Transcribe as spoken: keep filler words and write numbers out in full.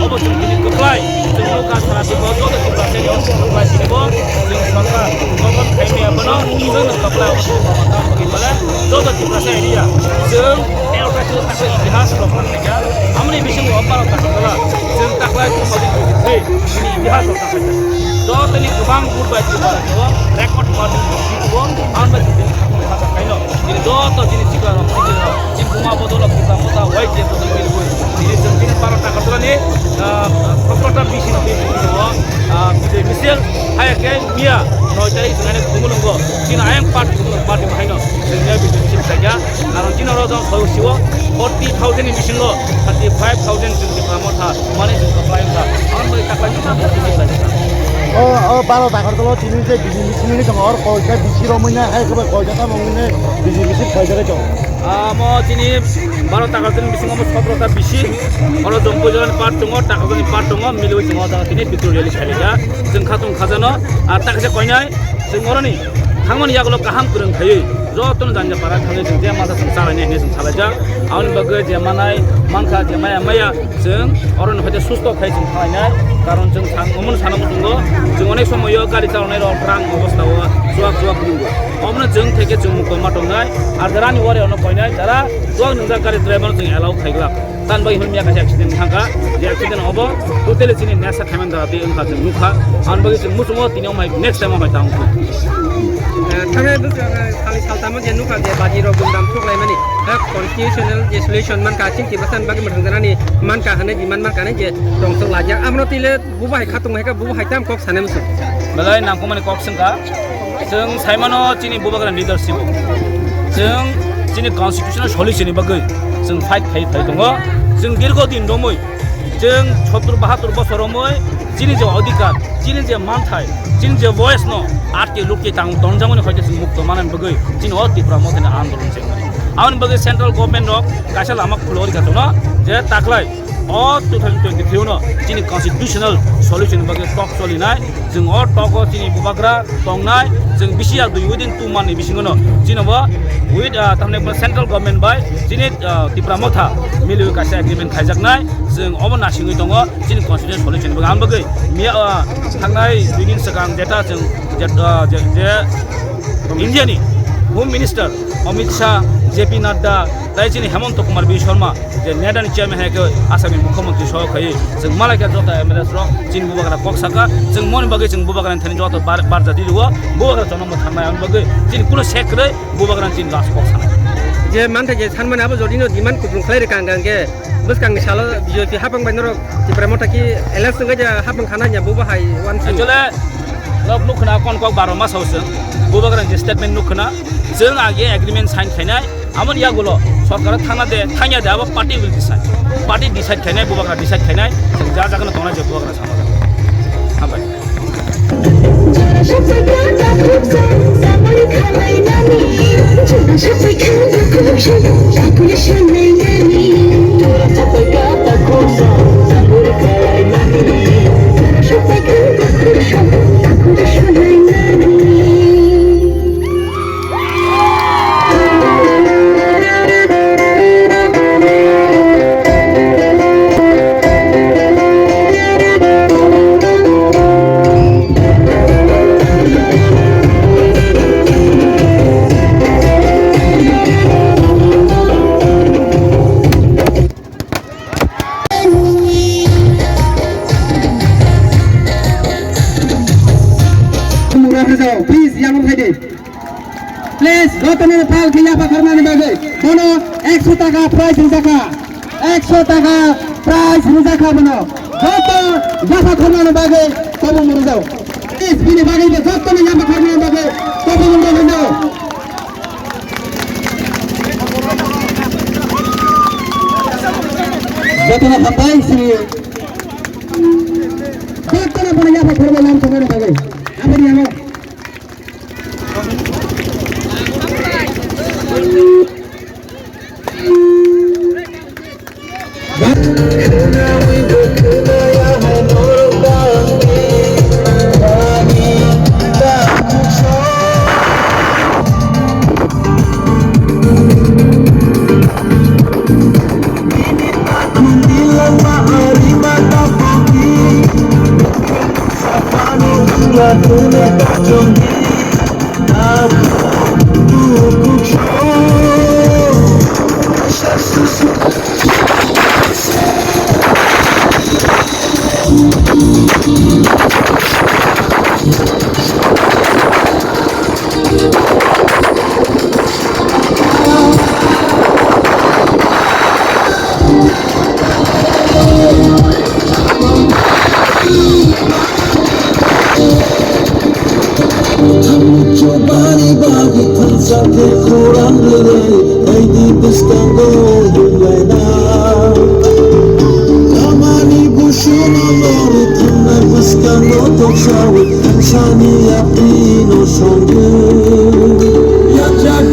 Obo chwng tini kwplai, chwng nukha sara Tripura joto Tiprasani kwplai tini bo chwng sorkar gobon khaimani abono chwng kwplai obo chwng kwplai joto Tiprasa area chwng tero ta chwng taksa itihas rok khaikha. Amoni bisingo o Bharat Agartala chwng taklai two thousand twenty-three chini itihas rok khaikha. Jotoni kwbang good bai Tripura o record wall o ang bai chwng khaino chini joto chini chikla rok chini buma bodol rok kwbang mota wai je bodol kiri bui chini chwng chini Bharat Agartala ni ah, sotro ta bisi no bisi no ah, bisi misil haya ke miya noi tarik chwng ani Khumulwngo chini ayang part Khumulwng party haino chwng ya bisi misil khaikha. Karon chini oro jong soi siwo forty thousand ni bisingo thirty five thousand chwng Tipra Motha mani chwng kwplai wngkha. Ang bai taklai wngkha, bisi khlai wngkha. O, o, Bharat Agartala o tini je bisi misil ni tongo, or koita bisi romwi na, hai khe bai koita tamo wngwi na, bisi misil khlai jagwi tongo. Amo chini Bharat Agartala ni bisingo mo sotro ta bisi, oro Jampui jora ni part tongo, Takarjani part tongo, miliwi tongo, o jaga tini Victoria ni khailai ja, chwng khatung khajano, ar ta kaisa koinai, chwng oroni thangmani yagulo kaham kwrwng khaiwi jotono janja para thangwi chwng je masa chwng chalainai hinwi chwng salaijak. Aboni bagwi je manai mankha, je maya maya chwng oroni hoite susto khai chwng thanglainai. Karon chwng sang omono sana muchungo chwng onek somoyo gari chalonai rok rang obostha o chuak chuak nungo. Omono chwng theke chwng mukto ma tongnai. Ar jara ni wari ono koinai jara chuak nungjak gari driver chwng allow khaiglak. Tan bagwi hwnmya kaisa accident thangkha, je accident obo totally chini nesa khaiman jara twi wngkha chwng nukha, aboni bagwi chwng muchungo tini omai next time omai tang wngkha. Eh, thangnai bwskango sali saltamo je nukha je baji rok gundam thuklaimani, eh, constitutional je solution mankha chini Tiprasa ni bagwi mwthangjaknani mankha hwnwi demand mankha hwnwi je tongthok laijak, abono twi le bubo hai khatung hai khe bubo hai tam kok sanai muchung. Belai nangkukmani kok swngkha. Chwng saimano chini bubagrani leadership o. Chwng chini constitutional solution ni bagwi chwng fight khai khai tongo. Chwng dirgo din romwi, chwng sottor bahattor bosor romwi chini je odhikar, chini je manthai, chini je voice no atke lukti tang tonjamani hoite chwng mukto manani bagwi chini o Tipra Mothani andolon chengmani. Aboni bagwi central government rok kaisa lama khulori kha chwngno je taklai o two thousand twenty-three no chini constitutional solution bagwi tok cholinai, chwng o togo chini bubagra tongnai, chwng bisi ya dui within two month ni bisingo no chini bo with, ah, tamni central government bai chini, ah, Tipra Motha miliwi kaisa agreement khaijaknai, chwng obo nasingwi tongo chini constitutional solution bagwi. Ang bagwi miya, ah, thangnai dui din swkang jeta chwng jet-, ah, je, je India ni Home Minister Amit Shah, J P Nadda, tai chini Hemanta Kumar Biswa Sarma, je NEDA ni chairman hai khe Assam ni mukhyamantri soho khaiwi chwng malai kha joto M L As rok chini bubagra kok saka, chwng moni bagwi chwng bubagra ni thani joto bar, bar jati rwo, bubagra jonom bo thangnai, aboni bagwi chini kuno sek kwrwi bubagra ni chini last kok sanai. Je mantha je sanmani abo jodi no demand kuplung khlai rwkha ang khe bwskang ni salo B J P hapang bai norok Tipra Motha ki alliance wngkha je hapang khana ya bubo hai wansing. Actually, nok nukhna kon kok baro ma sao chwng bubagra ni je statement nukhna chwng age agreement sign khainai. Amoni yagulo sorkar thangna de, thangya de, abo party will decide. Party decide khainai, bubagra decide khainai, chwng ja jagano tongnai je bubagra sama jago. Hambai. Please, yang rok hai de. Please, jotono phal khe yapha khornani bagwi. Bono ekso taka prize rijak kha. Ekso taka prize rijak kha bono. Joto yapha khornani bagwi tobok rwjao. Please, bini bagwi bo jotono yapha khornani bagwi tobok rwjao. Jotono hambai sini. Jotono bono yapha khornani bagwi. Aboni ano. Chubani bagwi thansa khe khorang rwrwi, baini bwskango himlaina. Lamani busuno lorwi thangnai bwskango toksawi, thansani yatrino songwi. Yajak